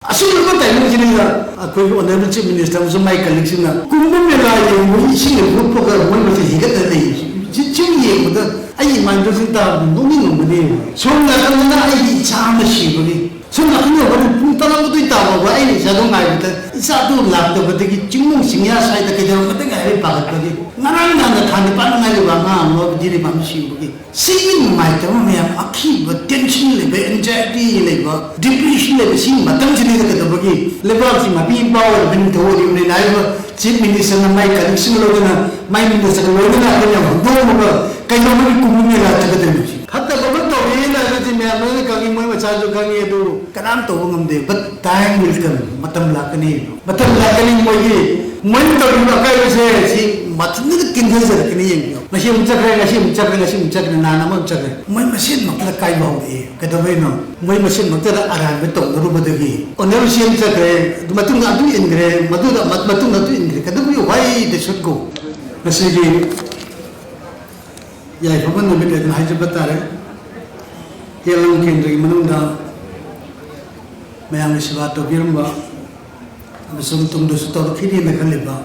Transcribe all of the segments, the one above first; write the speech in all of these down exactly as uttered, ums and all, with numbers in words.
ꯑꯁꯤꯒꯨꯝꯕ ꯇꯥꯏꯃꯤꯡꯁꯤꯗ ꯑꯩꯈꯣꯏꯒꯤ honourable chief minister ꯑꯃꯁꯨ ꯃꯥꯏ ꯀꯂꯤꯛꯁꯤꯡꯅ ꯀꯨꯝꯚ ꯃꯦꯂꯥ ꯌꯦꯡꯕꯒꯤ ꯏꯁꯤꯡꯗ ꯂꯨꯞꯄꯒ ꯃꯣꯏ ꯃꯁꯤ ꯍꯤꯒꯠꯅ ꯂꯩ꯫ ꯁꯤ ꯁꯨꯝ ꯌꯦꯡꯕꯗ ꯑꯩꯒꯤ ꯏꯃꯥꯏꯟꯗꯁꯨ ꯇꯥꯕꯗ ꯅꯣꯛꯅꯤꯡꯉꯝꯒꯅꯦꯕ꯫ ꯁꯣꯝ ꯅꯥꯀꯟꯗꯅ ꯑꯩꯒꯤ ꯏꯆꯥ ꯑꯃ ꯁꯤꯕꯒꯤ, ꯁꯣꯝ ꯅꯥꯀꯟꯗ ꯍꯣꯔꯦꯟ ꯄꯨꯡ ꯇꯔꯥꯃꯥꯊꯣꯏ ꯇꯥꯕ ꯐꯥꯎꯕ ꯑꯩꯅ ꯏꯆꯥꯗꯣ ꯉꯥꯏꯕꯗ, ꯏꯆꯥꯗꯨ ꯂꯥꯛꯇꯕꯗꯒꯤ ꯆꯤꯡꯅꯨꯡ ꯆꯤꯡꯌꯥ ꯁ꯭ꯋꯥꯏꯗ ꯀꯩꯗꯧꯔꯝꯒꯗꯒꯦ ꯍꯥꯏꯕꯒꯤ ꯄꯥꯈꯠꯄꯒꯤ, ꯉꯔꯥꯡ ꯅꯍꯥꯟꯗ ꯊꯥ ꯅꯤꯄꯥꯟ ꯉꯥꯏꯔꯤꯕ ꯑꯉꯥꯡ ꯑꯃ ꯖꯤꯔꯤꯕꯥꯝ ꯁꯤꯕꯒꯤ, ꯁꯤꯒꯤ ꯅꯨꯡꯉꯥꯏꯇꯕ ꯃꯌꯥꯝ, ꯑꯀꯤꯕ, ꯇꯦꯟꯁꯟ ꯂꯩꯕ, ꯑꯦꯟꯖꯥꯏꯇꯤ ꯂꯩꯕ, ꯗꯤꯄ꯭ꯔꯦꯁꯟ ꯂꯩꯕ, ꯁꯤꯒꯤ ꯃꯇꯝꯁꯤꯗꯩꯗ ꯀꯩꯗꯧꯕꯒꯤ ꯂꯩꯕꯥꯛꯁꯤ ꯃꯄꯤ ꯃꯄꯥ ꯑꯣꯏꯔꯕ ꯅꯤꯡꯊꯧ ꯑꯣꯏꯔꯤꯕꯅꯤꯅ ꯍꯥꯏꯔꯤꯕ ꯆꯤꯐ ꯃꯤꯅꯤꯁꯇꯔꯅ ꯃꯥꯏ ꯀꯂꯤꯛꯁꯤꯡ ꯂꯧꯗꯨꯅ, ꯃꯥꯏ ꯃꯤꯅꯤꯁꯇꯔꯒ ꯂꯣꯏꯅꯅ ꯑꯩꯈꯣꯏꯅ ꯍꯧꯗꯣꯛꯑꯝꯃꯒ ꯀꯩꯗꯧꯕꯒꯤ ꯀꯨꯝꯚ ꯃꯦꯂꯥ ꯆꯠꯀꯗꯣꯏꯅꯣ? ꯁꯤ ꯐꯠꯇꯕ ꯑꯃ ꯇꯧꯔꯦꯅ ꯍꯥꯏꯕꯁꯤ ꯃꯌꯥꯝ ꯂꯣꯏꯅ ꯈꯪꯉꯤ, ꯃꯣꯏ ꯃꯆꯥꯁꯨ ꯈꯪꯉꯤ, ꯑꯗꯨ ꯀꯅꯥꯝ ꯇꯧꯕ ꯉꯝꯗꯦ꯫ But time will come, ꯃꯇꯝ ꯂꯥꯛꯀꯅꯤ, ꯃꯇꯝ ꯂꯥꯛꯀꯅꯤ꯫ ꯃꯣꯏꯒꯤ, ꯃꯣꯏꯅ ꯇꯧꯔꯤꯕ ꯑꯀꯥꯏꯕꯁꯦ ꯁꯤ ꯃꯊꯟꯇ ꯀꯤꯟꯊꯖꯔꯛꯀꯅꯤ꯫ ꯌꯦꯡꯕꯤꯌꯨ, ꯉꯁꯤ ꯑꯃꯨꯛ ꯆꯠꯈ꯭ꯔꯦ, ꯉꯁꯤ ꯑꯃꯨꯛ ꯆꯠꯈ꯭ꯔꯦ, ꯉꯁꯤ ꯑꯃꯨꯛ ꯆꯠꯈ꯭ꯔꯦ, ꯅꯍꯥꯟ ꯑꯃ ꯑꯃꯨꯛ ꯆꯠꯈ꯭ꯔꯦ꯫ ꯃꯣꯏ ꯃꯁꯦꯟꯃꯛꯇꯗ ꯀꯥꯏꯕ ꯍꯧꯔꯛꯑꯦ꯫ ꯀꯩꯗꯧꯕꯩꯅꯣ? ꯃꯣꯏ ꯃꯁꯦꯟꯃꯛꯇꯗ ꯑꯔꯥꯟꯕ ꯇꯧꯅꯔꯨꯕꯗꯒꯤ ꯑꯣꯅꯔ ꯁꯤ ꯑꯃ ꯆꯠꯈ꯭ꯔꯦ, ꯃꯇꯨꯡꯗ ꯑꯗꯨ ꯏꯟꯈ꯭ꯔꯦ, ꯃꯗꯨꯗ ꯃ-, ꯃꯇꯨꯡꯗ ꯑꯗꯨ ꯏꯟꯈ꯭ꯔꯦ꯫ ꯀꯩꯗꯧꯕꯒꯤ? Why they should go? ꯉꯁꯤꯒꯤ ꯌꯥꯏꯐꯕ ꯅꯨꯃꯤꯠ ꯍꯥꯏꯗꯅ ꯍꯥꯏꯖꯕ ꯇꯥꯔꯦ꯫ ꯇꯦꯂꯪ ꯀꯦꯟꯗ꯭ꯔꯒꯤ ꯃꯅꯨꯡꯗ ꯃꯌꯥꯝꯒꯤ ꯁꯦꯕꯥ ꯇꯧꯕꯤꯔꯝꯕ ꯑꯃꯁꯨꯡ ꯇꯨꯡꯗꯁꯨ ꯇꯧꯔꯛꯈꯤꯅꯤꯅ ꯈꯜꯂꯤꯕ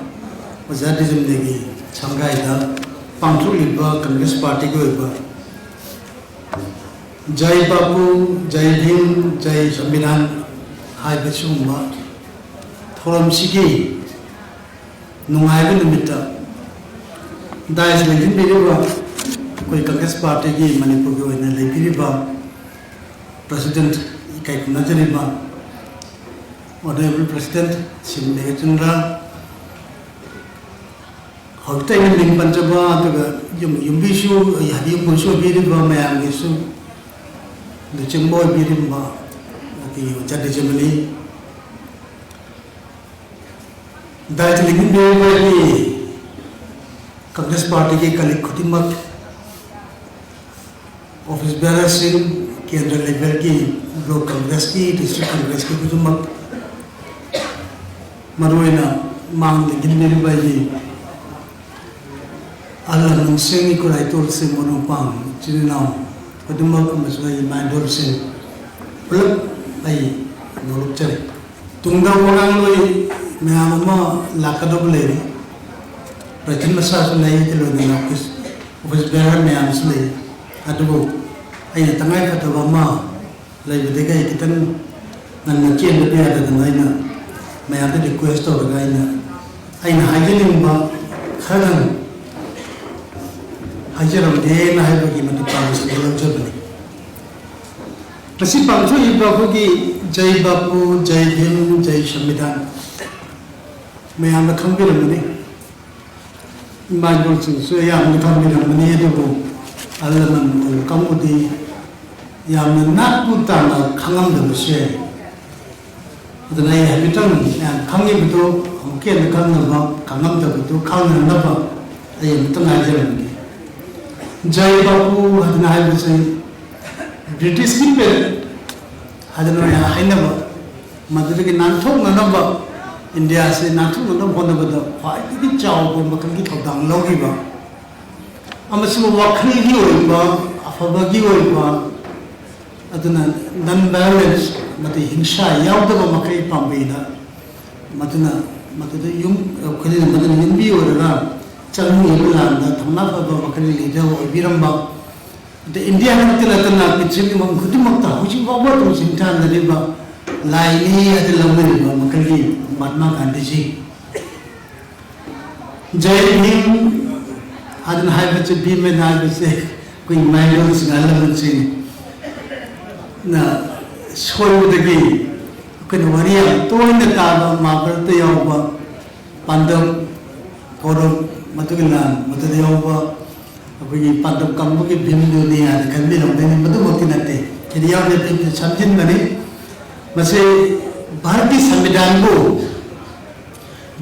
ꯑꯣꯖꯥ ꯗꯤꯖꯝꯗꯒꯤ ꯁꯪꯒꯥꯏꯗ ꯄꯥꯡꯊꯣꯛꯂꯤꯕ ꯀꯪꯒ꯭ꯔꯦꯁ ꯄꯥꯔꯇꯤꯒꯤ ꯑꯣꯏꯕ "ꯖꯥꯏ ꯕꯥꯄꯨ, ꯖꯥꯏ ꯚꯤꯝ, ꯖꯥꯏ ꯁꯪꯕꯤꯙꯥꯟ" ꯍꯥꯏꯕ ꯁꯤꯒꯨꯝꯕ ꯊꯧꯔꯝꯁꯤꯒꯤ ꯅꯨꯡꯉꯥꯏꯕ ꯅꯨꯃꯤꯠꯇ ꯗꯥꯏꯁ ꯂꯦꯡꯁꯤꯟꯕꯤꯔꯤꯕ ꯑꯩꯈꯣꯏ ꯀꯪꯒ꯭ꯔꯦꯁ ꯄꯥꯔꯇꯤꯒꯤ ꯃꯅꯤꯄꯨꯔꯒꯤ ꯑꯣꯏꯅ ꯂꯩꯕꯤꯔꯤꯕ ꯄ꯭ꯔꯁꯤꯗꯦꯟꯠ, ꯏꯀꯥꯏ ꯈꯨꯝꯅꯖꯔꯤꯕ ꯑꯣꯅꯔꯦꯕꯜ ꯄ꯭ꯔꯁꯤꯗꯦꯟꯠ ꯁ꯭ꯔꯤ ꯃꯦꯘꯆꯟꯗ꯭ꯔ, ꯍꯧꯖꯤꯛꯇ ꯑꯩꯅ ꯃꯤꯡ ꯄꯟꯖꯕ, ꯑꯗꯨꯒ ꯌꯨꯝ, ꯌꯨꯝꯕꯤꯁꯨ, ꯍꯥꯏꯗꯤ ꯌꯨꯝꯕꯨꯁꯨ ꯑꯣꯏꯕꯤꯔꯤꯕ ꯃꯌꯥꯝꯒꯤꯁꯨ ꯂꯨꯆꯤꯡꯕ ꯑꯣꯏꯕꯤꯔꯤꯕ ꯑꯩꯈꯣꯏꯒꯤ ꯑꯣꯖꯥ ꯗꯤꯖꯃꯅꯤ, ꯗꯥꯏꯇ ꯂꯦꯡꯁꯤꯟꯕꯤꯔꯤꯕ ꯑꯩꯒꯤ ꯀꯪꯒ꯭ꯔꯦꯁ ꯄꯥꯔꯇꯤꯒꯤ ꯀꯂꯤꯛ ꯈꯨꯗꯤꯡꯃꯛ, ꯑꯣꯐꯤꯁ ꯕꯤꯌꯥꯔꯔꯁꯤꯡ, ꯀꯦꯟꯗ꯭ꯔ ꯂꯦꯚꯦꯜꯒꯤ, ꯕ꯭ꯂꯣꯛ ꯀꯪꯒ꯭ꯔꯦꯁꯀꯤ, ꯗꯤꯁꯇ꯭ꯔꯤꯛ ꯀꯪꯒ꯭ꯔꯦꯁꯀꯤ ꯈꯨꯗꯤꯡꯃꯛ, ꯃꯔꯨꯑꯣꯏꯅ ꯃꯥꯡꯗ ꯂꯦꯡꯁꯤꯟꯕꯤꯔꯤꯕ ꯑꯩꯒꯤ ꯑꯍꯜ ꯂꯃꯟꯁꯤꯡ, ꯏꯈꯨꯔꯥ ꯏꯇꯣꯜꯁꯤꯡ, ꯃꯔꯨꯞ ꯃꯄꯥꯡ, ꯏꯆꯤꯟ ꯏꯅꯥꯎ ꯈꯨꯗꯤꯡꯃꯛ ꯑꯃꯁꯨꯡ ꯑꯩꯒꯤ ꯏꯃꯥ ꯏꯕꯦꯜꯁꯤꯡ ꯄꯨꯂꯞ ꯑꯩ ꯍꯧꯔꯛꯆꯔꯤ꯫ ꯇꯨꯡꯗ ꯋꯥꯉꯥꯡꯂꯣꯏ ꯃꯌꯥꯝ ꯑꯃ ꯂꯥꯛꯀꯗꯕ ꯂꯩꯔꯤ꯫ ꯄ꯭ꯔꯊꯤꯟ ꯃꯁꯥꯁꯨ ꯂꯩ, ꯂꯣꯏꯅꯅ ꯑꯣꯐꯤꯁ ꯑꯣꯐꯤꯁ ꯕꯦꯔꯔ ꯃꯌꯥꯝꯁꯨ ꯂꯩ꯫ ꯑꯗꯨꯕꯨ ꯑꯩꯅ ꯇꯉꯥꯏ ꯐꯗꯕ ꯑꯃ ꯂꯩꯕꯗꯒꯤ ꯑꯩ ꯈꯤꯇꯪ ꯉꯟꯅ ꯆꯦꯟꯗꯕ ꯌꯥꯗꯗꯅ ꯑꯩꯅ ꯃꯌꯥꯝꯗ ꯔꯤꯀ꯭ꯋꯦꯁ ꯇꯧꯔꯒ ꯑꯩꯅ ꯑꯩꯅ ꯍꯥꯏꯖꯅꯤꯡꯕ ꯈꯔꯗꯪ ꯍꯥꯏꯖꯔꯝꯒꯦꯅ ꯍꯥꯏꯕꯒꯤ ꯃꯇꯤꯛ ꯄꯥꯡꯒꯜꯁꯤꯡꯗꯨ ꯂꯧꯖꯕꯅꯤ꯫ ꯃꯁꯤ ꯄꯥꯡꯊꯣꯛꯏꯕ ꯑꯩꯈꯣꯏꯒꯤ ꯖꯩ ꯕꯥꯄꯨ, ꯖꯩ ꯚꯤꯝ, ꯖꯩ ꯁꯪꯕꯤꯙꯥꯟ ꯃꯌꯥꯝꯅ ꯈꯪꯕꯤꯔꯝꯒꯅꯤ꯫ ꯏꯃꯥ ꯏꯕꯣꯛꯁꯤꯡꯁꯨ ꯑꯌꯥꯝꯕꯅ ꯈꯪꯕꯤꯔꯝꯒꯅꯤ, ꯑꯗꯨꯕꯨ ꯑꯍꯜ ꯂꯃꯟ ꯑꯣꯏꯕ ꯀꯥꯡꯕꯨꯗꯤ ꯌꯥꯝꯅ ꯅꯥꯛꯄꯨ ꯇꯥꯅ ꯈꯪꯉꯝꯗꯕꯁꯨ ꯌꯥꯏ꯫ ꯑꯗꯨꯅ ꯑꯩ ꯍꯥꯏꯐꯦꯠꯇꯪ ꯃꯌꯥꯝ ꯈꯪꯉꯤꯕꯗꯨ ꯑꯃꯨꯛꯀ ꯍꯦꯟꯅ ꯈꯪꯅꯕ, ꯈꯪꯉꯝꯗꯕꯗꯨ ꯈꯪꯅꯅꯕ ꯑꯩ ꯑꯃꯨꯛꯇꯪ ꯍꯥꯏꯖꯔꯝꯒꯦ꯫ ꯖꯩ ꯕꯥꯄꯨ ꯍꯥꯏꯗꯅ ꯍꯥꯏꯕꯁꯤ ꯕ꯭ꯔꯤꯇꯤꯁꯀꯤ ꯄꯦꯔꯦꯠ ꯍꯥꯏꯗꯅ ꯃꯌꯥꯝ ꯍꯥꯏꯅꯕ, ꯃꯗꯨꯗꯒꯤ ꯅꯥꯟꯊꯣꯛꯅꯅꯕ, ꯏꯟꯗꯤꯌꯥꯁꯤ ꯅꯥꯟꯊꯣꯛꯅꯅꯕ ꯍꯣꯠꯅꯕꯗ ꯈ꯭ꯋꯥꯏꯗꯒꯤ ꯆꯥꯎꯕ ꯃꯈꯜꯒꯤ ꯊꯧꯗꯥꯡ ꯂꯧꯈꯤꯕ ꯑꯃꯁꯨꯡ ꯋꯥꯈꯜꯒꯤ ꯑꯣꯏꯕ, ꯑꯐꯕꯒꯤ ꯑꯣꯏꯕ, ꯑꯗꯨꯅ ꯅꯟ ꯚꯥꯏꯑꯣꯂꯦꯟꯁ, ꯃꯗꯨ ꯍꯤꯡꯁꯥ ꯌꯥꯎꯗꯕ ꯃꯈꯩ ꯄꯥꯝꯕꯩꯅ ꯃꯗꯨꯅ ꯃꯗꯨꯗ ꯌꯨꯝ ꯑꯩꯈꯣꯏꯅ ꯃꯗꯨꯅ ꯌꯨꯝꯕꯤ ꯑꯣꯏꯔꯒ ꯆꯪꯂꯤꯕ ꯂꯥꯟꯗ ꯊꯧꯅꯥ ꯐꯕ ꯃꯈꯜꯒꯤ ꯂꯤꯗꯔ ꯑꯣꯏꯕꯤꯔꯝꯕ, ꯑꯗ ꯏꯟꯗꯤꯌꯥ ꯈꯛꯇ ꯅꯠꯇꯅ ꯄ꯭ꯔꯤꯊꯤꯕꯤ ꯃꯐꯝ ꯈꯨꯗꯤꯡꯃꯛꯇ ꯍꯧꯖꯤꯛ ꯐꯥꯎꯕ ꯑꯗꯨꯝ ꯁꯤꯡꯊꯥꯅꯔꯤꯕ ꯂꯥꯏꯅꯤ ꯍꯥꯏꯗꯅ ꯂꯧꯅꯔꯤꯕ ꯃꯈꯜꯒꯤ ꯃꯍꯥꯠꯃꯥ ꯒꯥꯟꯙꯤꯖꯤ꯫ ꯖꯩ ꯚꯤꯝ ꯍꯥꯏꯗꯅ ꯍꯥꯏꯕꯁꯦ, ꯚꯤꯝ ꯍꯥꯏꯅ ꯍꯥꯏꯕꯁꯦ ꯑꯩꯈꯣꯏ ꯏꯃꯥ ꯏꯕꯦꯜꯁꯤꯡ, ꯑꯍꯜ ꯂꯃꯟꯁꯤꯡꯅ ꯁꯣꯏꯕꯗꯒꯤ ꯑꯩꯈꯣꯏꯅ ꯋꯥꯔꯤ ꯌꯥꯝ ꯇꯣꯏꯅ ꯇꯥꯕ ꯃꯍꯥꯚꯥꯔꯠꯇ ꯌꯥꯎꯕ ꯄꯥꯟꯗꯕ ꯀꯧꯔꯕ ꯃꯗꯨꯒꯤ ꯂꯥꯟ ꯃꯗꯨꯗ ꯌꯥꯎꯕ ꯑꯩꯈꯣꯏꯒꯤ ꯄꯥꯟꯗꯕ ꯀꯥꯡꯕꯨꯒꯤ ꯚꯤꯝꯗꯨꯅꯤ ꯍꯥꯏꯅ ꯈꯟꯕꯤꯔꯝꯒꯅꯤ꯫ ꯃꯗꯨꯃꯛꯇꯤ ꯅꯠꯇꯦ꯫ ꯁꯤꯗ ꯌꯥꯎꯔꯤꯕ ꯚꯤꯝꯁꯦ ꯁꯝꯖꯤꯟꯕꯅꯤ꯫ ꯃꯁꯤ ꯚꯥꯔꯠꯀꯤ ꯁꯪꯕꯤꯙꯥꯟꯕꯨ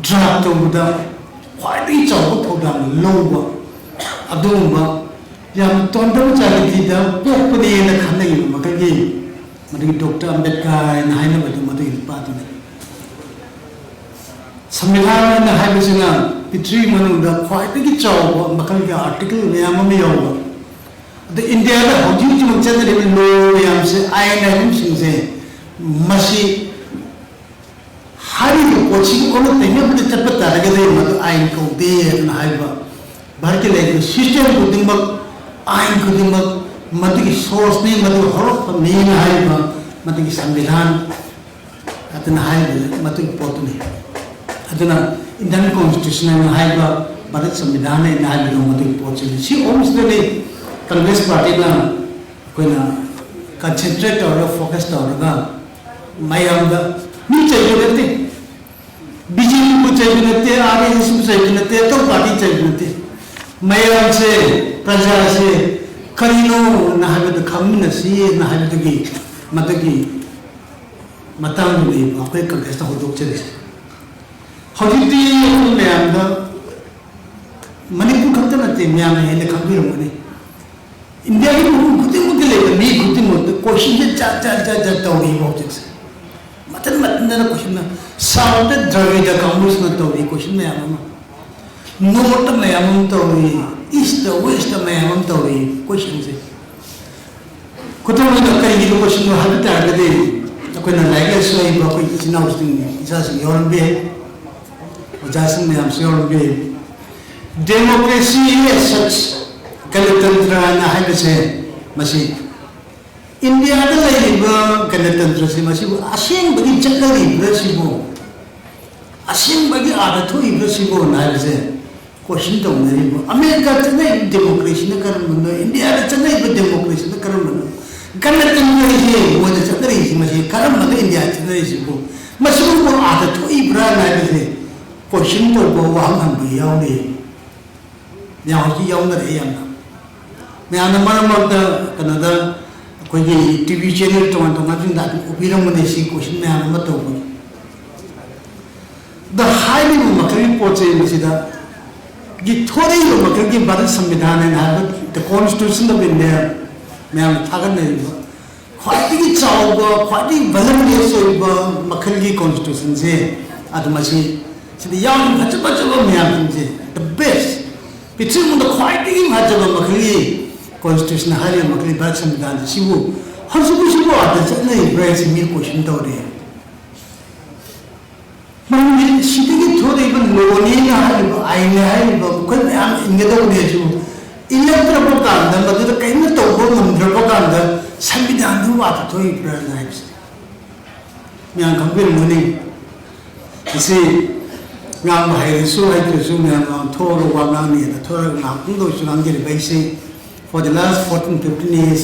ꯗ꯭ꯔꯥꯐ ꯇꯧꯕꯗ ꯈ꯭ꯋꯥꯏꯗꯒꯤ ꯆꯥꯎꯕ ꯊꯧꯗꯥꯡ ꯂꯧꯕ ꯑꯗꯨꯒꯨꯝꯕ ꯌꯥꯝ ꯇꯣꯟꯗꯕ ꯆꯥꯔꯤꯇꯤꯗ ꯄꯣꯛꯄꯅꯦꯅ ꯈꯟꯅꯈꯤꯕ ꯃꯈꯩꯒꯤ, ꯃꯗꯨꯒꯤ ꯗꯣꯛꯇꯔ ꯑꯝꯕꯦꯗꯀꯔ ꯍꯥꯏꯅ ꯍꯥꯏꯅꯕꯗꯨ ꯃꯗꯨꯒꯤ ꯅꯨꯄꯥꯗꯨꯅꯤ꯫ ꯁꯪꯕꯤꯙꯥꯟ ꯍꯥꯏꯅ ꯍꯥꯏꯕꯁꯤꯅ ꯄ꯭ꯔꯤꯊꯤꯕꯤ ꯃꯅꯨꯡꯗ ꯈ꯭ꯋꯥꯏꯗꯒꯤ ꯆꯥꯎꯕ ꯃꯈꯜꯒꯤ ꯑꯥꯔꯇꯤꯀꯜ ꯃꯌꯥꯝ ꯑꯃ ꯌꯥꯎꯕ, ꯑꯗ ꯏꯟꯗꯤꯌꯥꯗ ꯍꯧꯖꯤꯛ ꯍꯧꯖꯤꯛꯃꯛ ꯆꯠꯅꯔꯤꯕ ꯂꯣ ꯃꯌꯥꯝꯁꯦ, ꯑꯥꯏꯟ ꯍꯥꯏꯕꯁꯤꯡꯁꯦ ꯃꯁꯤ ꯍꯥꯏꯔꯤꯕ ꯄꯣꯠꯁꯤꯒꯤ ꯑꯣꯟꯅ ꯇꯩꯅꯕꯗ ꯆꯠꯄ ꯇꯥꯔꯒꯗꯤ ꯃꯗꯨ ꯑꯥꯏꯟ ꯀꯧꯗꯦ ꯍꯥꯏꯗꯅ ꯍꯥꯏꯕ, ꯚꯥꯔꯠꯀꯤ ꯂꯩꯔꯤꯕ system ꯈꯨꯗꯤꯡꯃꯛ, ꯑꯥꯏꯟ ꯈꯨꯗꯤꯡꯃꯛ ꯃꯗꯨꯒꯤ source ꯅꯤ, ꯃꯗꯨꯒꯤ ꯍꯧꯔꯛꯐꯝꯅꯤꯅ ꯍꯥꯏꯔꯤꯕ ꯃꯗꯨꯒꯤ ꯁꯪꯕꯤꯙꯥꯟ ꯑꯗꯨꯅ ꯍꯥꯏꯔꯤꯕ ꯃꯗꯨꯒꯤ ꯄꯣꯠꯇꯨꯅꯤ꯫ ꯑꯗꯨꯅ Indian Constitution ꯍꯥꯏꯅ ꯍꯥꯏꯕ, ꯚꯥꯔꯠ ꯁꯪꯕꯤꯙꯥꯟ ꯍꯥꯏꯅ ꯍꯥꯏꯕꯗꯣ ꯃꯗꯨꯒꯤ ꯄꯣꯠꯁꯤꯅꯤ꯫ ꯁꯤ ꯑꯍꯨꯝꯁꯤꯗꯅꯤ Congress Party ꯅ ꯑꯩꯈꯣꯏꯅ concentrate ꯇꯧꯔꯒ, focus ꯇꯧꯔꯒ, ꯃꯌꯥꯝꯗ ꯃꯤ ꯆꯩꯕ ꯅꯠꯇꯦ, ꯕꯤ ꯖꯦ ꯄꯤꯕꯨ ꯆꯩꯕ ꯅꯠꯇꯦ, ꯑꯥꯔ ꯑꯦꯁ ꯑꯦꯁꯄꯨ ꯆꯩꯕ ꯅꯠꯇꯦ, ꯑꯇꯣꯞꯄ party ꯆꯩꯕ ꯅꯠꯇꯦ꯫ ꯃꯌꯥꯝꯁꯦ, ꯄ꯭ꯔꯖꯥꯁꯦ ꯀꯔꯤꯅꯣꯅ ꯍꯥꯏꯕꯗꯨ ꯈꯪꯃꯤꯟꯅꯁꯤꯅ ꯍꯥꯏꯕꯗꯨꯒꯤ, ꯃꯗꯨꯒꯤ ꯃꯇꯥꯡꯗꯨꯅꯦꯕ ꯑꯩꯈꯣꯏ Congress ꯇ ꯍꯧꯗꯣꯛꯆꯔꯤꯁꯦ꯫ ꯍꯧꯖꯤꯛꯇꯤ ꯑꯩꯈꯣꯏ ꯃꯌꯥꯝꯗ, ꯃꯅꯤꯄꯨꯔ ꯈꯛꯇ ꯅꯠꯇꯦ, ꯃꯌꯥꯝꯅ ꯍꯦꯟꯅ ꯈꯪꯕꯤꯔꯝꯒꯅꯤ, ꯏꯟꯗꯤꯌꯥꯒꯤ ꯃꯐꯝ ꯈꯨꯗꯤꯡꯃꯛꯇ ꯂꯩꯕ ꯃꯤ ꯈꯨꯗꯤꯡꯃꯛꯇ question ꯁꯦ ꯖꯥꯠ ꯖꯥꯠ ꯖꯥꯠ ꯖꯥꯠ ꯇꯧꯔꯤꯕ ꯍꯧꯖꯤꯛꯁꯦ꯫ ꯃꯊꯟ ꯃꯊꯟꯇꯅ question ꯅ, South ꯇ ꯗ꯭ꯔꯥꯕꯤꯗ ꯀꯥꯡꯕꯨꯁꯤꯅ ꯇꯧꯔꯤ question ꯃꯌꯥꯝ ꯑꯃ, North ꯇ ꯃꯌꯥꯝ ꯑꯃ ꯇꯧꯔꯤ, East ꯇ, West ꯇ ꯃꯌꯥꯝ ꯑꯃ ꯇꯧꯔꯤ question ꯁꯦ꯫ ꯈꯨꯗꯝ ꯑꯣꯏꯅ ꯀꯔꯤꯒꯤꯅꯣ question ꯅꯣ ꯍꯥꯏꯕ ꯇꯥꯔꯒꯗꯤ, ꯑꯩꯈꯣꯏꯅ ꯂꯥꯏꯔꯤꯛ ꯂꯥꯏꯁꯨ ꯍꯩꯕ ꯑꯩꯈꯣꯏ ꯏꯆꯤꯟ ꯏꯅꯥꯎꯁꯤꯡ, ꯏꯆꯥꯁꯤꯡ ꯌꯥꯎꯔꯝꯕ ꯌꯥꯏ, ꯑꯣꯖꯥꯁꯤꯡ ꯃꯌꯥꯝꯁꯨ ꯌꯥꯎꯔꯝꯕ ꯌꯥꯏ꯫ Democracy as such, ꯒꯅꯇꯟꯇ꯭ꯔ ꯍꯥꯏꯅ ꯍꯥꯏꯕꯁꯦ, ꯃꯁꯤ ꯏꯟꯗꯤꯌꯥꯗ ꯂꯩꯔꯤꯕ ꯒꯅꯇꯟꯇ꯭ꯔꯁꯤ ꯃꯁꯤꯕꯨ ꯑꯁꯦꯡꯕꯒꯤ ꯆꯠꯅꯔꯤꯕ꯭ꯔꯥ ꯁꯤꯕꯨ, ꯑꯁꯦꯡꯕꯒꯤ ꯑꯥꯔꯊ ꯊꯣꯛꯏꯕ꯭ꯔꯥ ꯁꯤꯕꯨꯅ ꯍꯥꯏꯕꯁꯦ question ꯇꯧꯅꯔꯤꯕ꯫ ꯑꯃꯦꯔꯤꯀꯥ ꯆꯠꯅꯔꯤꯕ democracy ꯅ ꯀꯔꯝꯕꯅꯣ, ꯏꯟꯗꯤꯌꯥꯗ ꯆꯠꯅꯔꯤꯕ democracy ꯅ ꯀꯔꯝꯕꯅꯣ, ꯒꯅꯇꯟꯇ꯭ꯔ ꯍꯥꯏꯁꯦ ꯃꯣꯏꯗ ꯆꯠꯅꯔꯤꯁꯤ ꯃꯁꯤ ꯀꯔꯝꯕꯅ ꯏꯟꯗꯤꯌꯥꯗ ꯆꯠꯅꯔꯤꯁꯤꯕꯨ, ꯃꯁꯤꯕꯨ ꯑꯥꯔꯊ ꯊꯣꯛꯏꯕ꯭ꯔꯥꯅ ꯍꯥꯏꯕꯁꯦ question ꯇꯧꯕ, ꯋꯥꯍꯪ ꯍꯪꯕ ꯌꯥꯎꯔꯤ꯫ ꯃꯌꯥꯝ ꯍꯧꯖꯤꯛ ꯌꯥꯎꯅꯔꯛꯑꯦ ꯌꯥꯝꯅ꯫ ꯃꯌꯥꯝꯅ ꯃꯔꯛ ꯃꯔꯛꯇ ꯀꯩꯅꯣꯗ ꯑꯩꯈꯣꯏꯒꯤ ꯇꯤ ꯚꯤ channel ꯇꯣꯉꯥꯟ ꯇꯣꯉꯥꯟꯁꯤꯡꯗ ꯑꯗꯨꯝ ꯎꯕꯤꯔꯝꯒꯅꯤ ꯁꯤ question ꯃꯌꯥꯝ ꯑꯃ ꯇꯧꯕꯒꯤ꯫ ꯑꯗ ꯍꯥꯏꯔꯤꯕ ꯃꯈꯜꯒꯤ ꯄꯣꯠ ꯆꯩ ꯃꯁꯤꯗ ꯒꯤ ꯊꯣꯔꯛꯏꯕ ꯃꯈꯜꯒꯤ ꯚꯥꯔꯠ ꯁꯪꯕꯤꯙꯥꯟ ꯍꯥꯏꯅ ꯍꯥꯏꯕ, the Constitution of India, ꯃꯌꯥꯝꯅ ꯊꯥꯒꯠꯅꯔꯤꯕ ꯈ꯭ꯋꯥꯏꯗꯒꯤ ꯆꯥꯎꯕ, ꯈ꯭ꯋꯥꯏꯗꯒꯤ voluminous ꯑꯣꯏꯕ ꯃꯈꯜꯒꯤ constitution ꯁꯦ, ꯑꯗꯨ ꯃꯁꯤ ꯁꯤꯗ ꯌꯥꯎꯔꯤꯕ ꯐꯖ ꯐꯖꯕ ꯃꯌꯥꯝꯁꯤꯡꯁꯦ, the best, ꯄ꯭ꯔꯤꯊꯤꯕꯤꯗ ꯈ꯭ꯋꯥꯏꯗꯒꯤ ꯐꯖꯕ ꯃꯈꯜꯒꯤ constitution ꯍꯥꯏꯔꯤꯕ ꯃꯈꯜꯒꯤ ꯚꯥꯔꯠ ꯁꯪꯕꯤꯙꯥꯟ ꯑꯁꯤꯕꯨ ꯍꯧꯖꯤꯛ ꯍꯧꯖꯤꯛ ꯑꯥꯗ ꯆꯠꯅꯔꯤꯕ꯭ꯔꯥ ꯍꯥꯏꯁꯤ ꯃꯤ ꯀꯣꯏꯁꯟ ꯇꯧꯔꯤ꯫ ꯃꯔꯝꯗꯤ ꯁꯤꯗꯒꯤ ꯊꯣꯛꯂꯛꯏꯕ ꯂꯣꯅꯦꯅ ꯍꯥꯏꯔꯤꯕ, ꯑꯥꯏꯟꯅ ꯍꯥꯏꯔꯤꯕ, ꯃꯈꯣꯏ ꯃꯌꯥꯝ ꯏꯟꯒꯗꯧꯕꯅꯦ꯫ ꯑꯗꯨꯕꯨ ꯏꯜꯂꯛꯇ꯭ꯔꯕ ꯀꯥꯟꯗ, ꯃꯗꯨꯗ ꯀꯔꯤꯝꯇ ꯇꯧꯕ ꯉꯝꯗ꯭ꯔꯕ ꯀꯥꯟꯗ ꯁꯪꯕꯤꯙꯥꯟꯗꯨ ꯑꯥꯗ ꯊꯣꯛꯏꯕ꯭ꯔꯥꯅ ꯍꯥꯏꯕꯁꯦ ꯃꯌꯥꯝ ꯈꯪꯕꯤꯔꯝꯒꯅꯤ꯫ ꯃꯁꯤ ꯉꯥꯡꯕ ꯍꯩꯔꯁꯨ ꯍꯩꯇ꯭ꯔꯁꯨ ꯃꯌꯥꯝ ꯃꯃꯥꯡ ꯊꯣꯛꯑꯒ ꯋꯥ ꯉꯥꯡꯅꯤꯅ ꯊꯣꯛꯑꯒ ꯉꯥꯏꯍꯥꯛꯇꯪꯗ ꯑꯣꯏꯔꯁꯨ ꯉꯥꯡꯖꯔꯤꯕ ꯑꯩꯁꯦ, for the last fourteen fifteen years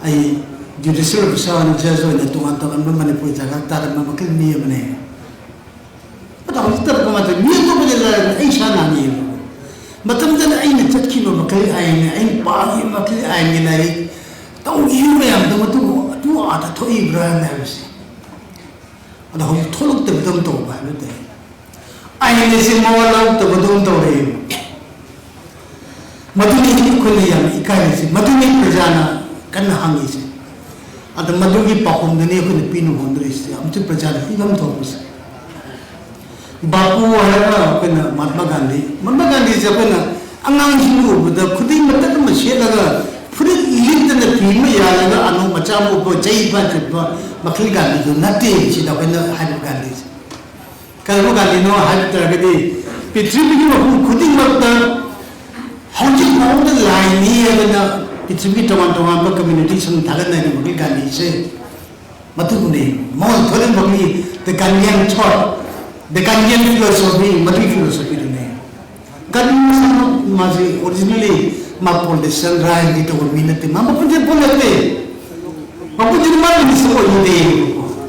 ꯑꯩ judicial officer ꯑꯣꯏꯅ, ꯖꯖ ꯑꯣꯏꯅ ꯇꯣꯉꯥꯟ ꯇꯣꯉꯥꯟꯕ ꯃꯅꯤꯄꯨꯔ ꯖꯒꯥ ꯇꯥꯔꯝꯕ ꯃꯈꯜ ꯃꯤ ꯑꯃꯅꯦ꯫ ꯑꯗꯣ ꯍꯧꯖꯤꯛ ꯇꯧꯔꯛꯄ ꯃꯇꯝꯗ ꯃꯤ ꯑꯇꯣꯞꯄꯗ ꯂꯥꯏꯔꯗꯅ ꯑꯩ ꯏꯁꯥ ꯅꯥꯅꯤꯡꯉꯦ꯫ ꯃꯇꯝꯗꯨꯗ ꯑꯩꯅ ꯆꯠꯈꯤꯕ ꯃꯈꯩ ꯑꯥꯏꯟꯅ, ꯑꯩꯅ ꯄꯥꯈꯤꯕ ꯃꯈꯩ ꯑꯥꯏꯟꯒꯤ ꯂꯥꯏꯔꯤꯛ, ꯇꯧꯈꯤꯕ ꯃꯌꯥꯝꯗꯣ ꯃꯇꯨꯡ ꯑꯗꯨ ꯑꯥꯗ ꯊꯣꯛꯏꯕ꯭ꯔꯥꯅ ꯍꯥꯏꯕꯁꯦ꯫ ꯑꯗꯣ ꯍꯧꯖꯤꯛ ꯊꯣꯛꯂꯛꯇꯕꯤꯗ ꯑꯗꯨꯝ ꯇꯧꯕ ꯍꯥꯏꯕ ꯇꯥꯏ꯫ ꯑꯥꯏꯟ ꯑꯁꯤ ꯃꯋꯥ ꯂꯧꯔꯛꯇꯕꯗꯧꯅ ꯇꯧꯔꯛꯑꯦꯕ꯫ ꯃꯗꯨꯅꯤ ꯑꯩꯈꯣꯏꯅ ꯌꯥꯝ ꯏꯀꯥꯏꯔꯤꯁꯦ, ꯃꯗꯨꯅꯤ ꯄ꯭ꯔꯖꯥꯅ ꯀꯟꯅ ꯍꯪꯉꯤꯁꯦ꯫ ꯑꯗ ꯃꯗꯨꯒꯤ ꯄꯥꯎꯈꯨꯝꯗꯨꯅꯤ ꯑꯩꯈꯣꯏꯅ ꯄꯤꯅꯕ ꯍꯣꯠꯅꯔꯤꯁꯦ, ꯑꯃꯁꯨꯡ ꯄ꯭ꯔꯖꯥꯅ ꯄꯤꯐꯝ ꯊꯣꯛꯄꯁꯦ꯫ ꯕꯥꯄꯨ ꯍꯥꯏꯔꯒ ꯑꯩꯈꯣꯏꯅ ꯃꯍꯥꯠꯃꯥ ꯒꯥꯟꯙꯤ, ꯃꯍꯥꯠꯃꯥ ꯒꯥꯟꯙꯤꯁꯦ ꯑꯩꯈꯣꯏꯅ ꯑꯉꯥꯡꯁꯤꯡ ꯎꯕꯗ ꯈꯨꯗꯩ ꯃꯇꯠ ꯑꯃ ꯁꯦꯠꯂꯒ, ꯐꯨꯔꯤꯠ ꯂꯤꯠꯇꯅ, ꯐꯤ ꯑꯃ ꯌꯥꯜꯂꯒ, ꯑꯅꯧ ꯃꯆꯥ ꯑꯃ ꯎꯞꯄ, ꯆꯩ ꯄꯥꯏ ꯆꯠꯄ ꯃꯈꯜ ꯒꯥꯟꯙꯤꯗꯨ ꯅꯠꯇꯦ꯫ ꯁꯤꯗ ꯑꯩꯈꯣꯏꯅ ꯍꯥꯏꯔꯤꯕ ꯒꯥꯟꯙꯤꯁꯦ ꯀꯔꯝꯕ ꯒꯥꯟꯙꯤꯅꯣ ꯍꯥꯏꯕ ꯇꯥꯔꯒꯗꯤ, ꯄ꯭ꯔꯤꯊꯤꯕꯤꯒꯤ ꯃꯐꯝ ꯈꯨꯗꯤꯡꯃꯛꯇ ꯍꯧꯖꯤꯛ ꯐꯥꯎꯕꯗ ꯂꯥꯏꯅꯤ ꯍꯥꯏꯗꯅ ꯄ꯭ꯔꯤꯊꯤꯕꯤꯒꯤ ꯇꯣꯉꯥꯟ ꯇꯣꯉꯥꯟꯕ ꯀꯝꯃ꯭ꯌꯨꯅꯤꯇꯤꯁꯤꯡ ꯊꯥꯒꯠꯅꯔꯤꯕꯒꯤ ꯒꯥꯟꯙꯤꯁꯦ ꯃꯗꯨꯕꯨꯅꯤ꯫ ꯃꯉꯣꯟꯗ ꯊꯣꯛꯂꯛꯄꯒꯤ the Gandhian thought, the Gandhian philosophy, ꯃꯗꯨꯒꯤ ꯐꯤꯂꯣꯁꯣꯐꯤꯗꯨꯅꯤ꯫ ꯒꯥꯟꯙꯤ ꯃꯁꯥꯃꯛ ꯃꯥꯁꯦ originally ꯃꯥ ꯄꯣꯂꯤꯇꯤꯁꯤꯌꯥꯟ ꯔꯥꯖꯅꯤꯇꯤ ꯇꯧꯕ ꯃꯤ ꯅꯠꯇꯦ, ꯃꯥ ꯃꯄꯨꯟꯁꯤ ꯄꯣꯂꯤꯇꯤꯛꯁ ꯃꯄꯨꯟꯁꯤꯗꯤ ꯃꯥ ꯃꯤꯅꯤꯁꯇꯔ ꯑꯣꯏꯅꯤꯡꯗꯦ꯫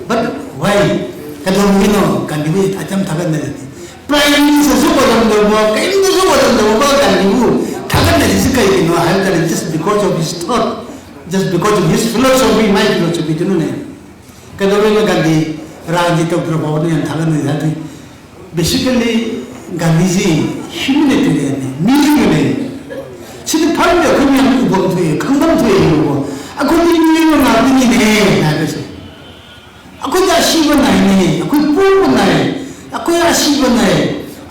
But why? ꯀꯩꯗꯧꯔꯝꯃꯤꯅꯣ? ꯒꯥꯟꯙꯤꯕꯨ ꯑꯗꯨꯝ ꯊꯥꯒꯠꯅꯔꯤꯗꯤ꯫ ꯄ꯭ꯔꯥꯏꯝ ꯃꯤꯅꯤꯁꯇꯔꯁꯨ ꯑꯣꯏꯔꯝꯗꯕ, ꯀꯔꯤꯝꯇꯁꯨ ꯑꯣꯏꯔꯝꯗꯕ ꯃꯥ ꯒꯥꯟꯙꯤꯕꯨ ꯊꯥꯒꯠꯅꯔꯤꯁꯤ ꯀꯩꯒꯤꯅꯣ ꯍꯥꯏꯕ ꯇꯥꯔꯗꯤ, just because of his thought, just because of his philosophy, ꯃꯥꯏ ꯐꯤꯂꯣꯁꯣꯐꯤꯗꯨꯅꯅꯦ꯫ ꯀꯩꯗꯧꯔꯤꯅꯣ ꯒꯥꯟꯙꯤ ꯔꯥꯖꯅꯤꯇꯤ ꯇꯧꯗ꯭ꯔ ꯐꯥꯎꯕꯗ ꯌꯥꯝ ꯊꯥꯒꯠꯅꯔꯤ ꯍꯥꯏꯗꯤ, basically ꯒꯥꯟꯙꯤꯖꯤ ꯍ꯭ꯌꯨꯃꯦꯅꯤꯇꯦꯔꯤꯌꯟꯅꯤ, ꯃꯤꯑꯣꯏꯕꯅꯦ꯫ ꯁꯤꯗꯤ ꯐꯔꯝꯗꯦ, ꯑꯩꯈꯣꯏ ꯃꯌꯥꯝ ꯎꯐꯝ ꯊꯣꯛꯑꯦ, ꯈꯪꯐꯝ ꯊꯣꯛꯑꯦꯕꯀꯣ꯫ ꯑꯩꯈꯣꯏꯗꯤ ꯃꯤꯑꯣꯏꯕ ꯉꯥꯛꯇꯅꯤꯅꯦ ꯍꯥꯏꯕꯁꯦ꯫ ꯑꯩꯈꯣꯏꯗꯤ ꯑꯁꯤꯕ ꯅꯥꯏꯅꯦ, ꯑꯩꯈꯣꯏ ꯄꯣꯛꯄ ꯅꯥꯏ, ꯑꯩꯈꯣꯏ ꯑꯁꯤꯕ ꯅꯥꯏ꯫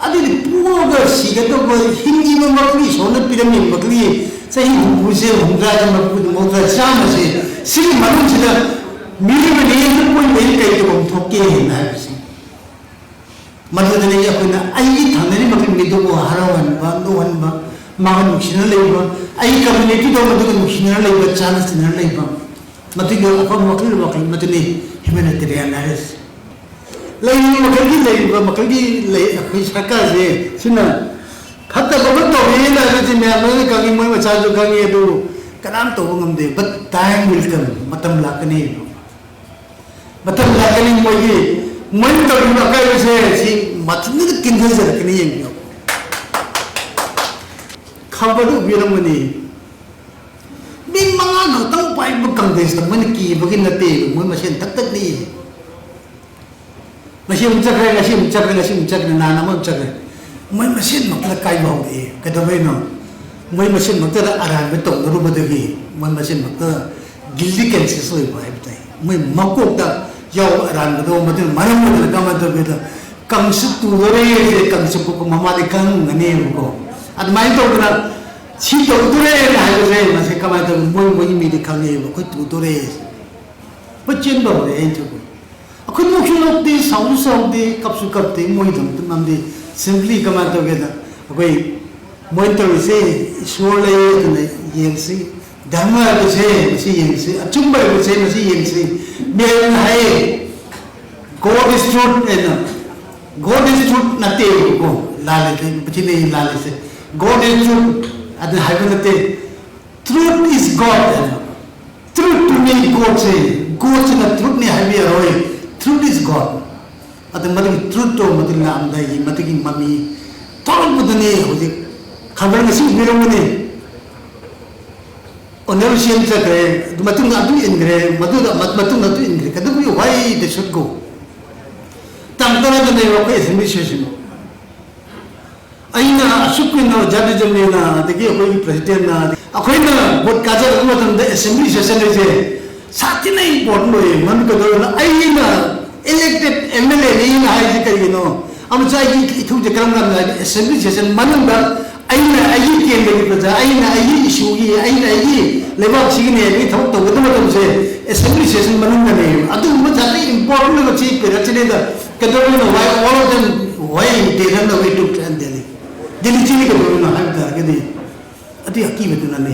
ꯑꯗꯨꯗꯤ ꯄꯣꯛꯑꯒ ꯁꯤꯒꯗꯧꯕ, ꯍꯤꯡꯉꯤꯕ ꯃꯈꯩ, ꯏꯁꯣꯔꯅ ꯄꯤꯔꯝꯃꯤꯕ ꯃꯈꯩ ꯆꯍꯤ ꯍꯨꯝꯐꯨꯁꯦ, ꯍꯨꯝꯗ꯭ꯔꯥꯁꯦ, ꯃꯔꯤꯐꯨ, ꯃꯧꯗ꯭ꯔꯥ, ꯆꯥꯝꯃꯁꯦ ꯁꯤꯒꯤ ꯃꯅꯨꯡꯁꯤꯗ ꯃꯤꯑꯣꯏꯕꯅ ꯌꯦꯡꯕ ꯀꯣꯏꯕꯒꯤ ꯀꯩ ꯇꯧꯐꯝ ꯊꯣꯛꯀꯦ ꯍꯥꯏꯅ ꯍꯥꯏꯕꯁꯤ, ꯃꯗꯨꯗꯅꯤ ꯑꯩꯈꯣꯏꯅ ꯑꯩꯒꯤ ꯊꯪꯅꯔꯤꯕ ꯃꯤꯗꯨꯕꯨ ꯍꯔꯥꯎꯍꯟꯕ, ꯅꯣꯛꯍꯟꯕ, ꯃꯥꯒ ꯅꯨꯡꯁꯤꯅ ꯂꯩꯕ, ꯑꯩꯒꯤ ꯀꯝꯃ꯭ꯌꯨꯅꯤꯇꯤꯗ ꯃꯗꯨꯒ ꯅꯨꯡꯁꯤꯅꯅ ꯂꯩꯕ, ꯆꯥꯟꯅ ꯆꯤꯟꯅꯅ ꯂꯩꯕ, ꯃꯗꯨꯒꯤ ꯑꯐꯕ ꯋꯥꯈꯜ ꯋꯥꯈꯜ ꯃꯗꯨꯅꯤ ꯍ꯭ꯌꯨꯃꯦꯅꯤꯇꯦꯔꯤꯌꯥꯟ ꯍꯥꯏꯔꯤꯁꯤ꯫ ꯂꯩꯔꯤꯕ ꯃꯈꯜꯒꯤ, ꯂꯩꯔꯤꯕ ꯃꯈꯜꯒꯤ ꯂꯩ, ꯑꯩꯈꯣꯏ ꯁꯔꯀꯥꯔꯁꯦ ꯁꯤꯅ ꯐꯠꯇꯕ ꯑꯃ ꯇꯧꯔꯦꯅ ꯍꯥꯏꯕꯁꯤ ꯃꯌꯥꯝ ꯂꯣꯏꯅ ꯈꯪꯉꯤ, ꯃꯣꯏ ꯃꯆꯥꯁꯨ ꯈꯪꯉꯤ, ꯑꯗꯨꯕꯨ ꯀꯅꯥꯝ ꯇꯧꯕ ꯉꯝꯗꯦ꯫ But time will come, ꯃꯇꯝ ꯂꯥꯛꯀꯅꯤ, ꯃꯇꯝ ꯂꯥꯛꯀꯅꯤ꯫ ꯃꯣꯏꯒꯤ, ꯃꯣꯏꯅ ꯇꯧꯔꯤꯕ ꯑꯀꯥꯏꯕꯁꯦ ꯁꯤ ꯃꯊꯟꯇ ꯀꯤꯟꯊꯖꯔꯛꯀꯅꯤ, ꯌꯦꯡꯕꯤꯌꯨ꯫ ꯈꯕꯔꯗ ꯎꯕꯤꯔꯝꯒꯅꯤ, ꯃꯤ ꯃꯉꯥ ꯈꯛꯇꯪ ꯄꯥꯏꯕ ꯀꯪꯒ꯭ꯔꯦꯁꯇ ꯃꯣꯏꯅ ꯀꯤꯕꯒꯤ ꯅꯠꯇꯦ, ꯃꯣꯏ ꯃꯁꯦꯟ ꯊꯛꯇꯛꯅꯤ꯫ ꯉꯁꯤ ꯑꯃꯨꯛ ꯆꯠꯈ꯭ꯔꯦ, ꯉꯁꯤ ꯑꯃꯨꯛ ꯆꯠꯈ꯭ꯔꯦ, ꯉꯁꯤ ꯑꯃꯨꯛ ꯆꯠꯈ꯭ꯔꯦ, ꯅꯍꯥꯟ ꯑꯃ ꯑꯃꯨꯛ ꯆꯠꯈ꯭ꯔꯦ꯫ ꯃꯣꯏ ꯃꯁꯦꯟꯃꯛꯇ ꯀꯥꯏꯕ ꯍꯧꯔꯛꯑꯦ꯫ ꯀꯩꯗꯧꯕꯩꯅꯣ? ꯃꯣꯏ ꯃꯁꯦꯟꯃꯛꯇꯗ ꯑꯔꯥꯟꯕ ꯇꯧꯅꯔꯨꯕꯗꯒꯤ ꯃꯣꯏ ꯃꯁꯦꯟꯃꯛꯇ ꯒꯤꯜꯇꯤ ꯀꯟꯁꯤꯌꯁ ꯑꯣꯏꯕ ꯍꯥꯏꯕ ꯇꯥꯏ꯫ ꯃꯣꯏ ꯃꯀꯣꯛꯇ ꯌꯥꯎꯕ ꯑꯔꯥꯟꯕꯗꯣ ꯃꯗꯨꯅ ꯃꯔꯝ ꯑꯣꯏꯗꯅ ꯀꯃꯥꯏꯅ ꯇꯧꯒꯦꯗ, ꯀꯪꯁꯨ ꯇꯨꯗꯣꯔꯦ, ꯀꯪꯁꯨ ꯄꯣꯛꯄ ꯃꯃꯥꯗꯤ ꯈꯪꯉꯝꯒꯅꯦꯕꯀꯣ꯫ ꯑꯗꯨꯃꯥꯏꯅ ꯇꯧꯗꯅ ꯁꯤ ꯇꯧꯗꯣꯔꯦꯅ ꯍꯥꯏꯕꯁꯦ ꯃꯁꯤ ꯀꯃꯥꯏꯅ ꯇꯧꯒꯦ? ꯃꯣꯏ ꯃꯣꯏꯒꯤ ꯃꯤꯗꯤ ꯈꯪꯉꯦꯕ, ꯑꯩꯈꯣꯏ ꯇꯨꯗꯣꯔꯦ꯫ ꯑꯩꯈꯣꯏ ꯆꯦꯟꯕ ꯍꯧꯔꯛꯑꯦ ꯑꯩꯅ ꯆꯠꯄ꯫ ꯑꯩꯈꯣꯏ ꯅꯣꯛꯁꯨ ꯅꯣꯛꯇꯦ, ꯁꯥꯎꯁꯨ ꯁꯥꯎꯗꯦ, ꯀꯞꯁꯨ ꯀꯞꯇꯦ, ꯃꯣꯏꯒꯤꯗꯃꯛꯇ ꯅꯝꯗꯦ꯫ Simply ꯀꯃꯥꯏꯅ ꯇꯧꯒꯦꯗ, ꯑꯩꯈꯣꯏ ꯃꯣꯏꯅ ꯇꯧꯔꯤꯁꯦ ꯏꯁꯣꯔ ꯂꯩ ꯑꯗꯨꯅ ꯌꯦꯡꯁꯤ, ꯙꯔꯃ ꯍꯥꯏꯕꯁꯦ ꯃꯁꯤ ꯌꯦꯡꯁꯤ, ꯑꯆꯨꯝꯕ ꯍꯥꯏꯕꯁꯦ ꯃꯁꯤ ꯌꯦꯡꯁꯤ꯫ ꯃꯦꯟ ꯍꯥꯏꯌꯦ, "God is truth" ꯍꯥꯏꯅ꯫ "God is truth" ꯅꯠꯇꯦꯕꯀꯣ, ꯂꯥꯜꯂꯤꯁꯦ, ꯃꯁꯤꯅ ꯂꯥꯜꯂꯤꯁꯦ꯫ "God is truth" ꯑꯗꯨ ꯍꯥꯏꯕ ꯅꯠꯇꯦ꯫ "Truth is God" ꯍꯥꯏꯅ꯫ "Truth to me" God say, God ꯁꯤꯅ truth ꯅꯤ ꯍꯥꯏꯕ ꯌꯥꯔꯣꯏ꯫ "Truth is God"꯫ ꯑꯗꯨ ꯃꯗꯨꯒꯤ truth ꯇꯣ ꯃꯗꯨ ꯂꯥꯛꯑꯝꯗꯥꯏꯒꯤ ꯃꯗꯨꯒꯤ ꯃꯃꯤ ꯊꯣꯛꯂꯛꯄꯗꯨꯅꯤ ꯍꯧꯖꯤꯛ ꯈꯕꯔ ꯉꯁꯤ ꯎꯕꯤꯔꯝꯒꯅꯤ꯫ ꯑꯣꯅꯔ ꯁꯤ ꯑꯦꯝ ꯆꯠꯈ꯭ꯔꯦ, ꯑꯗꯨ ꯃꯇꯨꯡꯗ ꯑꯗꯨ ꯏꯟꯈ꯭ꯔꯦ, ꯃꯗꯨꯗ ꯃ-, ꯃꯇꯨꯡꯗ ꯑꯗꯨ ꯏꯟꯈ꯭ꯔꯦ꯫ ꯀꯩꯗꯧꯕꯒꯤ why they should go? ꯇꯥꯡ ꯇꯔꯥꯗ ꯂꯩꯕ ꯑꯩꯈꯣꯏ ꯑꯦꯁꯦꯝꯕ꯭ꯂꯤ ꯁꯦꯁꯟ꯫ ꯑꯩꯅ ꯑꯁꯨꯛ ꯀꯨꯏꯅ ꯑꯣꯖꯥ ꯕꯤꯖꯃꯤꯅ, ꯑꯗꯒꯤ ꯑꯩꯈꯣꯏꯒꯤ ꯄ꯭ꯔꯦꯁꯤꯗꯦꯟꯠꯅ, ꯑꯩꯈꯣꯏꯅ ꯚꯣꯠ ꯀꯥꯖꯔꯛꯄ ꯃꯇꯝꯗ ꯑꯦꯁꯦꯝꯕ꯭ꯂꯤ ꯁꯦꯁꯟ ꯍꯥꯏꯁꯦ ꯁꯥꯊꯤꯅ important ꯑꯣꯏꯌꯦ꯫ ꯃꯔꯝꯗꯤ ꯀꯩꯗꯧꯔꯦꯅ ꯑꯩꯅ elected M L A ꯅꯤꯅ ꯍꯥꯏꯔꯤꯁꯦ ꯀꯔꯤꯒꯤꯅꯣ? ꯑꯃꯁꯨ ꯑꯩꯒꯤ ꯏꯊꯧꯁꯦ ꯀꯔꯝ ꯀꯥꯟꯗ ꯍꯥꯏꯗꯤ ꯑꯦꯁꯦꯝꯕ꯭ꯂꯤ ꯁꯦꯁꯟ ꯃꯅꯨꯡꯗ ꯑꯩꯅ ꯑꯩꯒꯤ ꯀꯦꯟꯗ꯭ꯔꯒꯤ ꯄ꯭ꯔꯖꯥ, ꯑꯩꯅ ꯑꯩꯒꯤ ꯏꯁꯨꯒꯤ, ꯑꯩꯅ ꯑꯩꯒꯤ ꯂꯩꯕꯥꯛꯁꯤꯒꯤꯅꯦ, ꯑꯩꯒꯤ ꯊꯕꯛ ꯇꯧꯒꯗꯕ ꯃꯇꯝꯁꯦ ꯑꯦꯁꯦꯝꯕ꯭ꯂꯤ ꯁꯦꯁꯟ ꯃꯅꯨꯡꯗꯅꯦ꯫ ꯑꯗꯨꯒꯨꯝꯕ ꯖꯥꯠꯇ ꯏꯝꯄꯣꯔꯇꯦꯟ ꯑꯣꯏꯕ ꯁꯤ ꯄꯤꯔꯛꯁꯤꯅꯦꯗ꯫ ꯀꯩꯗꯧꯔꯤꯅꯣ? Why all of them, why they run away to Delhi? Delhi ꯆꯦꯜꯂꯤ ꯀꯩꯗꯧꯔꯤꯅꯣ ꯍꯥꯏꯕ ꯇꯥꯔꯒꯗꯤ, ꯑꯗꯨꯒꯤ ꯑꯀꯤꯕꯗꯨꯅꯅꯦ꯫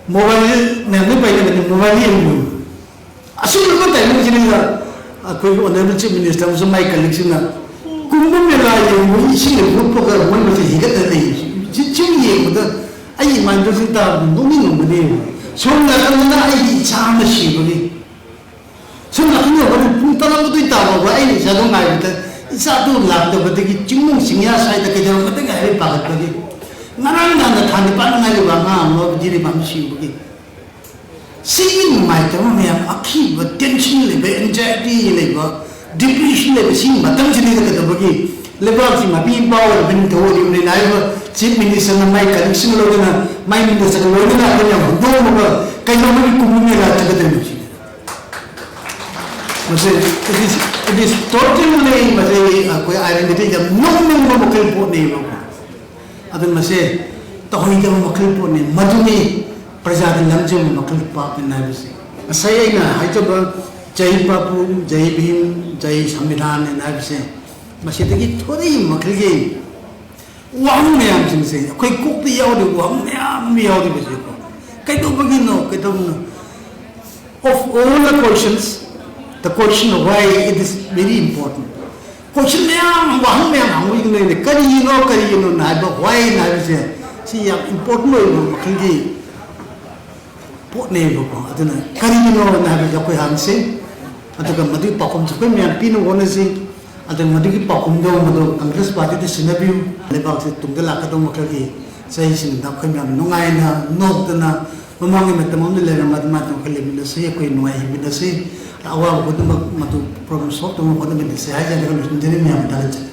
ꯃꯣꯕꯥꯏꯜ ꯃꯌꯥꯝꯗ ꯄꯥꯏꯅꯕꯅꯤ, ꯃꯣꯕꯥꯏꯜ ꯌꯦꯡꯕꯤꯌꯨ꯫ ꯑꯁꯤꯒꯨꯝꯕ ꯇꯥꯏꯃꯤꯡꯁꯤꯗ ꯑꯩꯈꯣꯏꯒꯤ ꯑꯣꯅꯔꯦꯕꯜ ꯆꯤꯐ ꯃꯤꯅꯤꯁꯇꯔ ꯑꯃꯁꯨ ꯃꯥꯏ ꯀꯂꯤꯛꯁꯤꯡꯅ ꯀꯨꯝꯚ ꯃꯦꯂꯥ ꯌꯦꯡꯕ ꯏꯁꯤꯡ ꯂꯨꯞꯄꯒ ꯃꯣꯏ ꯃꯁꯦ ꯍꯤꯒꯠꯅ ꯂꯩ꯫ ꯁꯤ, ꯁꯤ ꯌꯦꯡꯕꯗ ꯑꯩꯒꯤ ꯏꯃꯥꯟꯅꯕꯁꯤꯡ ꯇꯥꯕꯗ ꯅꯣꯛꯅꯤꯡꯉꯝꯒꯅꯤ꯫ ꯁꯣꯝ ꯅꯥꯀꯟꯗꯅ ꯑꯩꯒꯤ ꯏꯆꯥ ꯑꯃ ꯁꯤꯕꯒꯤ, ꯁꯣꯝ ꯅꯥꯀꯟ ꯌꯧꯕꯗ ꯄꯨꯡ ꯇꯔꯥꯃꯥꯊꯣꯏ ꯇꯥꯕ ꯐꯥꯎꯕ ꯑꯩꯅ ꯏꯆꯥꯗꯣ ꯉꯥꯏꯕꯗ, ꯏꯆꯥꯗꯨ ꯂꯥꯛꯇꯕꯗꯒꯤ ꯆꯤꯡꯅꯨꯡ ꯆꯤꯡꯌꯥ ꯁ꯭ꯋꯥꯏꯗ ꯀꯩꯗꯧꯔꯝꯒꯗꯒꯦ ꯍꯥꯏꯕꯒꯤ ꯄꯥꯈꯠꯄꯒꯤ, ꯉꯔꯥꯡ ꯅꯍꯥꯟꯗ ꯊꯥ ꯅꯤꯄꯥꯟ ꯉꯥꯏꯔꯤꯕ ꯑꯉꯥꯡ ꯑꯃ ꯖꯤꯔꯤꯕꯥꯝ ꯁꯤꯕꯒꯤ, ꯁꯤꯒꯤ ꯅꯨꯡꯉꯥꯏꯇꯕ ꯃꯌꯥꯝ, ꯑꯀꯤꯕ, ꯇꯦꯟꯁꯟ ꯂꯩꯕ, ꯑꯦꯡꯖꯥꯏꯇꯤ ꯂꯩꯕ, ꯗꯤꯄ꯭ꯔꯦꯁꯟ ꯂꯩꯕ, ꯁꯤꯒꯤ ꯃꯇꯝꯁꯤꯗꯩꯗ ꯀꯩꯗꯧꯕꯒꯤ ꯂꯩꯕꯥꯛꯁꯤ ꯃꯄꯤ ꯃꯄꯥ ꯑꯣꯏꯔꯕꯅꯤ, ꯊꯧꯑꯣꯏꯔꯤꯕꯅꯤꯅ ꯍꯥꯏꯔꯤꯕ ꯆꯤꯐ ꯃꯤꯅꯤꯁꯇꯔꯅ ꯃꯥꯏ ꯀꯂꯤꯛꯁꯤꯡ ꯂꯣꯏꯅꯅ, ꯃꯥꯏ ꯃꯤꯅꯤꯁꯇꯔꯒ ꯂꯣꯏꯅꯅ ꯑꯩꯈꯣꯏꯅ ꯍꯨꯟꯗꯣꯛꯑꯝꯃꯒ ꯀꯩꯗꯧꯕꯒꯤ ꯀꯨꯝꯚ ꯃꯦꯂꯥ ꯆꯠꯀꯗꯣꯏꯅꯣ ꯁꯤꯅꯤ꯫ ꯃꯁꯤ it is, it is totally ꯃꯁꯤ ꯑꯩꯈꯣꯏ ꯑꯥꯏꯗꯦꯟꯇꯤꯇꯤ ꯌꯥꯝ ꯅꯣꯛꯅꯤꯡꯕ ꯃꯈꯜ ꯄꯣꯠꯅꯦꯕꯀꯣ꯫ ꯑꯗꯨ ꯃꯁꯦ ꯇꯧꯍꯩꯗꯕ ꯃꯈꯜ ꯄꯣꯠꯅꯤ꯫ ꯃꯗꯨꯅꯤ ꯄ꯭ꯔꯖꯥꯗ ꯂꯝꯖꯤꯡꯕ ꯃꯈꯜ ꯄꯥꯞꯅꯤ ꯍꯥꯏꯕꯁꯦ꯫ ꯉꯁꯥꯏ ꯑꯩꯅ ꯍꯥꯏꯖꯕ ꯖꯩ ꯕꯥꯄꯨ, ꯖꯩ ꯚꯤꯝ, ꯖꯩ ꯁꯪꯕꯤꯙꯥꯟ ꯍꯥꯏꯅ ꯍꯥꯏꯕꯁꯦ, ꯃꯁꯤꯗꯒꯤ ꯊꯣꯔꯛꯏꯕ ꯃꯈꯜꯒꯤ ꯋꯥꯍꯪ ꯃꯌꯥꯝꯁꯤꯡꯁꯦ ꯑꯩꯈꯣꯏ ꯀꯣꯛꯇ ꯌꯥꯎꯔꯤꯕ ꯋꯥꯍꯪ ꯃꯌꯥꯝ ꯑꯃ ꯌꯥꯎꯔꯤꯕꯁꯦꯀꯣ꯫ ꯀꯩꯗꯧꯕꯒꯤꯅꯣ? ꯀꯩꯗꯧꯕꯅꯣ? Of all the questions, the question of why, it is very important. Question ꯃꯌꯥꯝ, ꯋꯥꯍꯪ ꯃꯌꯥꯝ ꯍꯪꯕꯒꯤꯅꯦ꯫ ꯀꯔꯤꯒꯤꯅꯣ, ꯀꯔꯤꯒꯤꯅꯣꯅ ꯍꯥꯏꯕ, why ꯅ ꯍꯥꯏꯕꯁꯦ, ꯁꯤ ꯌꯥꯝ ꯏꯝꯄꯣꯔꯇꯦꯟ ꯑꯣꯏꯕ ꯃꯈꯜꯒꯤ ꯄꯣꯠꯅꯦꯕꯀꯣ꯫ ꯑꯗꯨꯅ ꯀꯔꯤꯒꯤꯅꯣꯅ ꯍꯥꯏꯕꯁꯦ ꯑꯩꯈꯣꯏ ꯍꯪꯁꯤ, ꯑꯗꯨꯒ ꯃꯗꯨꯒꯤ ꯄꯥꯎꯈꯨꯝꯁꯨ ꯑꯩꯈꯣꯏ ꯃꯌꯥꯝ ꯄꯤꯅꯕ ꯍꯣꯠꯅꯁꯤ꯫ ꯑꯗꯨꯒ ꯃꯗꯨꯒꯤ ꯄꯥꯎꯈꯨꯝꯗꯣ ꯃꯗꯨ ꯀꯪꯒ꯭ꯔꯦꯁ ꯄꯥꯔꯇꯤꯗ ꯁꯤꯟꯅꯕꯤꯌꯨ꯫ ꯂꯩꯕꯥꯛꯁꯤ ꯇꯨꯡꯗ ꯂꯥꯛꯀꯗꯧꯕ ꯃꯈꯜꯒꯤ ꯆꯍꯤꯁꯤꯡꯗ ꯑꯩꯈꯣꯏ ꯃꯌꯥꯝ ꯅꯨꯡꯉꯥꯏꯅ ꯅꯣꯛꯇꯅ, ꯃꯃꯥꯡꯒꯤ ꯃꯇꯝ ꯑꯃꯗ ꯂꯩꯔꯝꯕ ꯑꯗꯨꯃꯥꯏꯅ ꯇꯧꯔꯒ ꯂꯩꯃꯤꯟꯅꯁꯤ, ꯑꯩꯈꯣꯏ ꯅꯨꯡꯉꯥꯏ ꯍꯤꯡꯃꯤꯟꯅꯁꯤ꯫ ꯑꯋꯥꯕ ꯈꯨꯗꯤꯡꯃꯛ ꯃꯗꯨ ꯄ꯭ꯔꯣꯕ꯭ꯂꯦꯝ ꯁꯣꯜꯕ ꯇꯧꯅꯕ ꯍꯣꯠꯅꯃꯤꯟꯅꯁꯤ ꯍꯥꯏꯖꯔꯒ ꯂꯣꯏꯁꯤꯟꯖꯔꯤ꯫ ꯃꯌꯥꯝ ꯊꯥꯒꯠꯆꯔꯤ꯫